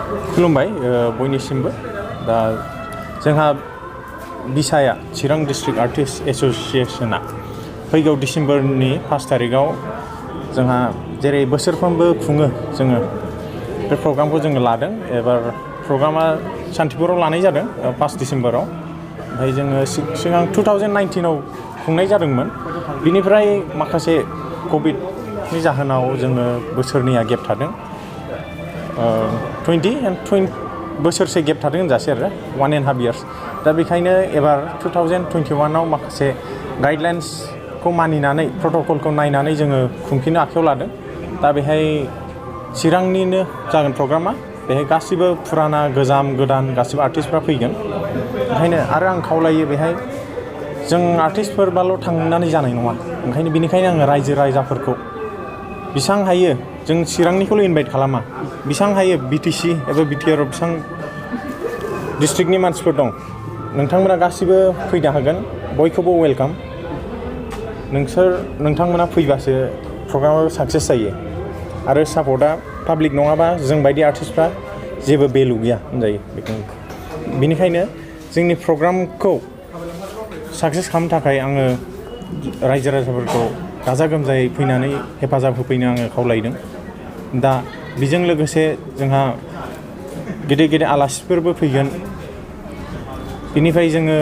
खुलुमबाय बयनिसिमबो दा जोंहा बिसाया चिरां डिस्ट्रिक्ट आर्टिस्ट एसोसिएशना फैगौ डिसेम्बरनि 5 तारिखआव जोंहा जेरै बोसोरफ्रोमबो खुङो जोङो बे प्रग्रामखौ जोङो लादों एबार प्रग्रामा सान्तिपुराव लानाय जादों 5 डिसेम्बराव ओमफ्राय जोङो सिगां 2019आव खुंनाय जादोंमोन बिनिफ्राय माखासे कभिडनि जाहोनाव जोङो बोसोरनैया गेप थादों 20 बोसोरसे गेप थादों होनजासै आरो 1.5 years दा बेखायनो एबार 2021आव माखासे गाइडलाइन्सखौ मानिनानै प्रट'कलखौ नायनानै जोङो खुंफिननो आखायाव लादों दा बेहाय चिरांनिनो जागोन प्रग्रामा बेहाय गासिबो फुराना गोजाम गोदान गासिबो आर्टिस्टफ्रा फैगोन ओंखायनो आरो आं खावलायो बेहाय जों आर्टिस्टफोरबाल' थांनानै जानाय नङा बेनिखायनो आङो रायजो राजाफोरखौ बेसां हायो जों चिरांनिखौल' इनभाइट खालामा बेसां हायो बिटिसि एबा बिटिआर बेसां डिस्ट्रिक्टनि मानसिफोर दं नोंथांमोना गासिबो फैनो हागोन बयखौबो वेलकाम नोंथांमोना फैबासो प्रग्रामा साक्सेस जायो आरो सापर्टआ पाब्लिक नङाबा जों बायदि आर्टिस्टफ्रा जेबो भेलु गैया होनजायो बेनिखायनो जोंनि प्रग्रामखौ साक्सेस खालामनो थाखाय आङो रायजो राजाफोरखौ गाजा गोमजायै फैनानै हेफाजाब होफैनो आङो खावलायदों दा बेजों लोगोसे जोंहा गेदेर आलासिफोरबो फैगोन बेनिफ्राय जोङो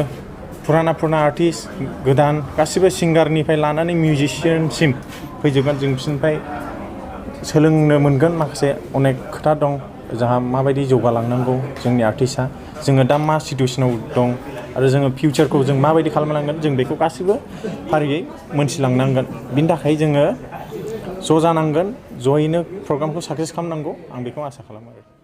फुराना आर्टिस्ट गोदान गासिबो सिंगारनिफ्राय लानानै मिउजिशियानसिम फैजोबगोन जों बिसोरनिफ्राय सोलोंनो मोनगोन माखासे अनेक खोथा दं जोंहा माबायदि जौगालांनांगौ जोंनि आर्टिस्टआ जोङो दा मा सिटुवेसनाव दं आरो जोङो फिउचारखौ जों माबायदि खालामलांगोन जों बेखौ गासिबो फारियै मोनथिलांनांगोन बिनि थाखाय जोङो ज' जानांगोन जयैनो प्रग्रामखौ साक्सेस खालामनांगौ आं बेखौ आसा खालामो आरो